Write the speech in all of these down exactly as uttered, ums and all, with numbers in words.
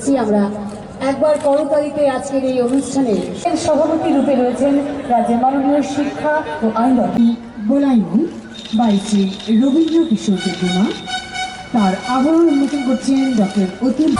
জি, আমরা একবার করতালিতে আজকের এই অনুষ্ঠানে সভাপতি রূপে রয়েছেন রাজ্যের মাননীয় শিক্ষা ও আইন মন্ত্রী মোলায়ম বাইশে রবীন্দ্র কিশোর দেববর্মা। তার আবরণ উন্মোচন করছেন ডক্টর Atul.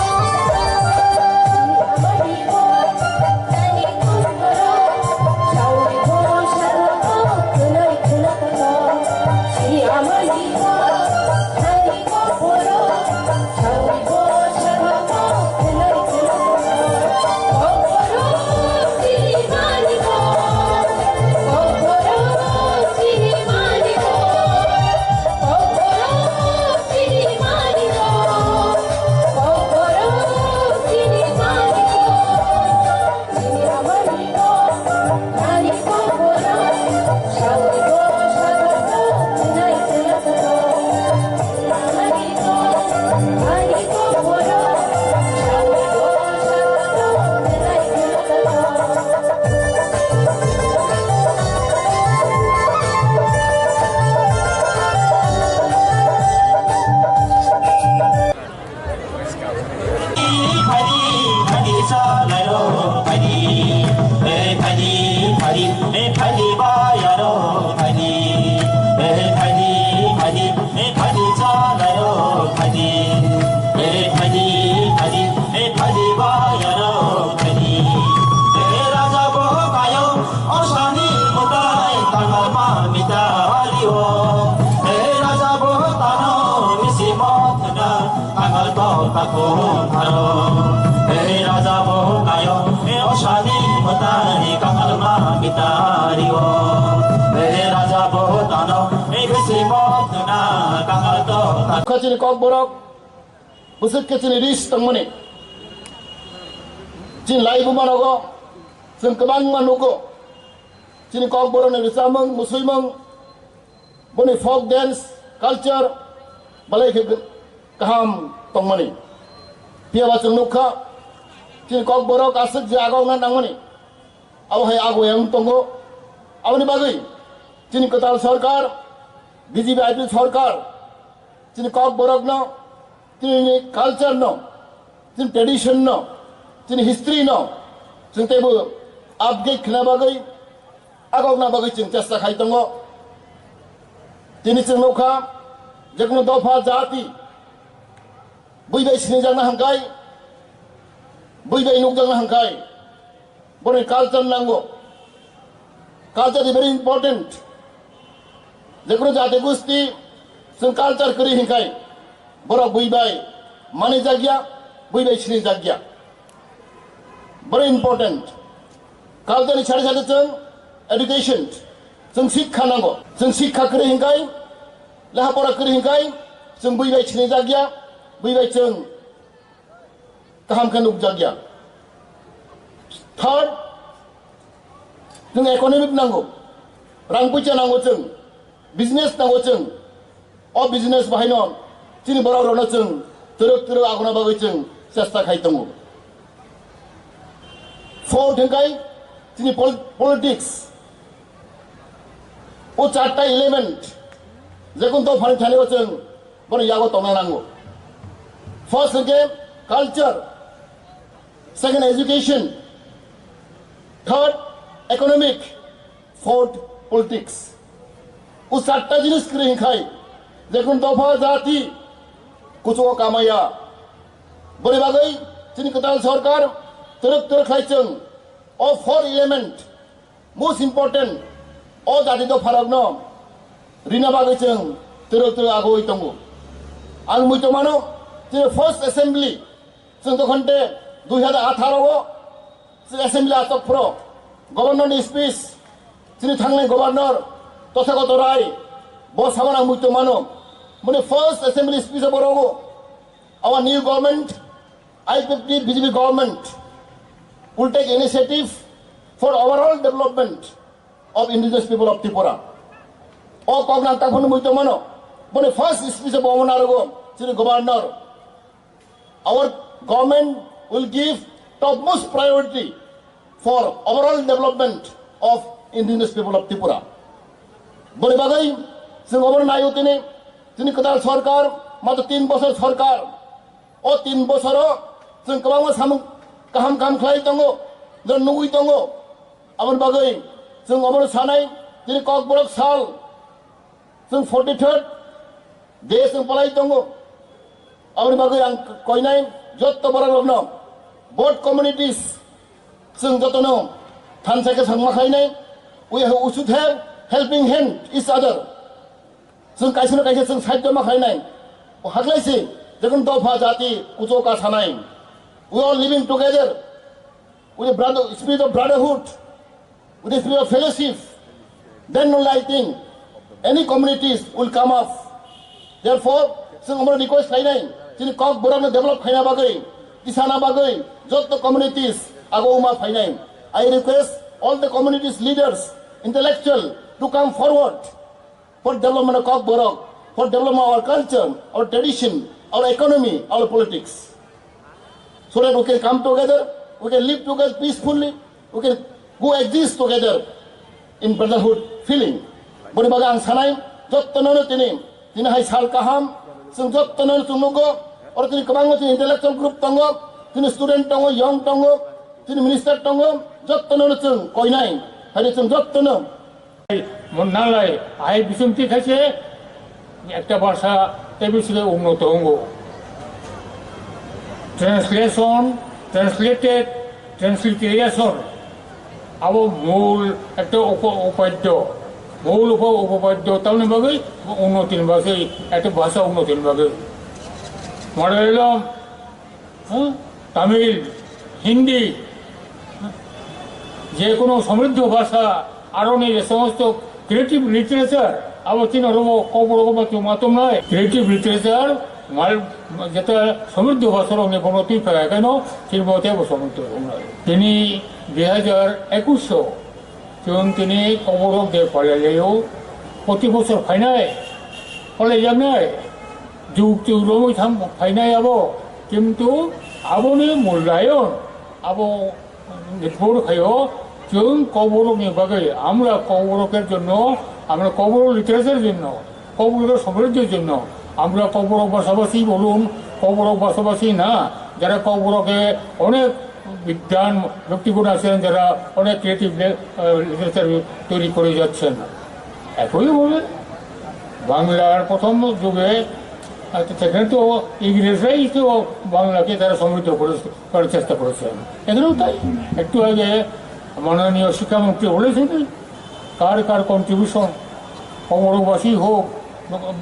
Kachini Kokborok bwswk khe chini ris tongmani. Chini laibuma nogo chwng kwbangma nugo. Chini Kokborokni rwchapmung, mwswimung, boni folk dance, culture belai khe kaham tongmani. Phiyaba chwng nukha, chini Kokborok aswk je agokna nangmani, abo hai agoi wng tongo. Aboni bagwi chini kwtal sorkar, B J P I P F T sorkar, chini Kokborokno, chini culture no, chini tradition no, chini history no, chwng teibo update khna bagwi, agokna bagwi chwng chesta khai tongo. Tini chwng nukha, jekono dopha jati, bui bai sinijakna hwnkhai, bui bai nukjakna hwnkhai, boni culture nango. Culture is very important. Jekono jati gusti chwng culture kwrwi hwnkhai, borok bui bai manijakya, bui bai sinijakya. Very important. Culture ni sari sari chwng education, chwng sikha nango. Chwng sikha kwrwi hwnkhai, leha pora kwrwi hwnkhai, chwng bui bai sinijakya, bui bai chwng kaham khe nukjakya. Third, chwng economic nango, rang puisa nango chwng, business nango chwng. O business bahaino chini borok rokno chwng twrwk twrwk aguna bagwi chwng chesta khai tongo. Fourth hwnkhai chini pol-, politics. O charta element, jekun dophani thani o chwng bono yago tongna nango. First hwnkhe culture, second education, third economic, fourth politics. O charta jinis kwrwi hwnkhai jekun dopha jati kuchugo kamaya. Boni bagwi chini kwtal sorkar twrwk twrwk khlai chwng o four element most important, o jati dopharokno rina bagwi chwng twrwk twrwk agoi tongo. Ang muitu mano, chini first assembly chwng dokhonte dui hazar atharo o chwng assembly achok phro governor ni speech, chini thangnai governor Tothagoto Rai, bo samani ang muitu mano. Mone first assembly speech o borogo our new government, I P F T B J P government will take initiative for overall development of indigenous people of Tripura. O kok nang takhon mui tongmano, boni first speech o bo narogo chini governor. Our government will give topmost priority for overall development of indigenous people of Tripura. Boni bagwi chwng obono naio tini, tini kwtal sorkar, matro tin bosor sorkar. O tin bosoro Chwng kwbangma samung kaham kaham khlai tongo, jora nugwi tongo. Aboni bagwi chwng obono sanai, tini Kokborok sal, chwng forty third day chwng palai tongo. Aboni bagwi ang koinai jotto borok rokno, both communities, chwng jotono thansa khe sangma khlainai, we have, we should have helping hand each other. Chwng kaisa no kaisa chwng side ma khlainai. O haklai se, jekon dopha jati kuchuk ka sanai. We are living together with a brother, spirit of brotherhood, with a spirit of fellowship. Then only I think any communities will come up. Therefore, chwng omo request khlainai, chini Kokborok no develop khaina bagwi, tisana bagwi, jotto communities ago uma phainai. I request all the communities leaders, intellectual to come forward for development of Kokborok, for development of our culture, our tradition, our economy, our politics. So that we can come together, we can live together peacefully, we can coexist together in brotherhood feeling. Boni bagwi ang sanai, jottono tini, tini hai sal kaham, chwng jottono chwng nugo, oro tini kwbangma tini intellectual group tongo, tini student tongo, young tongo, tini minister tongo, jottono chwng koinai, hai chwng jottono. Monnalai, ahai bisingtwi khaise ekta bhasha tei bisingtwi unnoto wngo. Translation, translated, transliteration, abo mul ekta upa-, upadyo, mul upa-, upapadyo, tamni bagwi unnotini bagwi, ekta bhasha unnotini bagwi. Malayalam, হ্যাঁ? তামিল, হিন্দি, হ্যাঁ? যে কোনো সমৃদ্ধ ভাষা, আরো নেই যে সমস্ত ক্রিয়েটিভ লিটারেচার, আবার তিন রকম কবর মাত্র মাত্র নয়, ক্রিয়েটিভ লিটারেচার মাল যেটা সমৃদ্ধ ভাষার অনেক কোনো তুই ফেরা কেন, তিন মতে সমৃদ্ধ নয়। তিনি দুই হাজার একুশশো Chwng tini Kokborok de palailaio, proti bosor phainai, palaijaknai, juk juk romwi thang phainai abo, kintu aboni mulayon abo nirbhor khaio, chwng Kokborokni bagwi, আমরা ককবরকের জন্য, আমরা ককবরক লিটারেচারের জন্য, ককবরকের সমৃদ্ধির জন্য আমরা ককবরক ভাষাভাষী বলুন, ককবরক ভাষাভাষী না, যারা ককবরকে অনেক বিদ্বান ব্যক্তিগণ আছেন, যারা অনেক ক্রিয়েটিভ লে-, আহ, লিটারেচার তৈরি করে যাচ্ছেন। একইভাবে বাংলার প্রথম যুগে, আহ, সেখানে তো ইংরেজরাই তো বাংলাকে তারা সমৃদ্ধ করে, করার চেষ্টা করেছেন। এখানেও তাই। একটু আগে মাননীয় শিক্ষামন্ত্রী বলেছেন, কার কার কন্ট্রিবিউশন, ককবরকবাসী হোক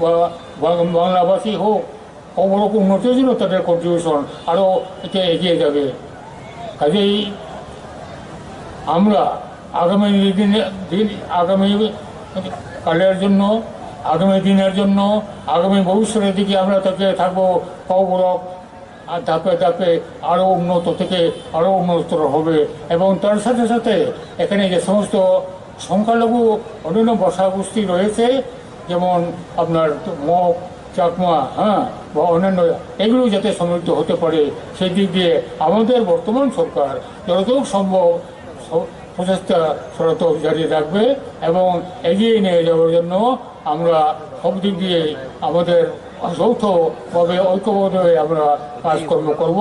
বা, বা বাংলাভাষী হোক, ককবরক উন্নতির জন্য তাদের কন্ট্রিবিউশন আরও এটা এগিয়ে যাবে। কাজেই আমরা আগামী দিনে, দিন, আগামী কালের জন্য, আগামী দিনের জন্য, আগামী ভবিষ্যতের দিকে আমরা তাকিয়ে থাকবো। ককবরক আর ধাপে ধাপে আরও উন্নত থেকে আরও উন্নততর হবে এবং তার সাথে সাথে এখানে যে সমস্ত সংখ্যালঘু অন্যান্য ভাষাগোষ্ঠী রয়েছে, যেমন আপনার মগ, চাকমা, হ্যাঁ, বা অন্যান্য, এগুলো যাতে সমৃদ্ধ হতে পারে, সেই দিক দিয়ে আমাদের বর্তমান সরকার যতটুকু সম্ভব স-, প্রচেষ্টা সতত জারি রাখবে এবং এগিয়ে নিয়ে যাওয়ার জন্য আমরা সব দিক দিয়ে আমাদের যৌথভাবে, ঐক্যবদ্ধভাবে আমরা কাজকর্ম করব।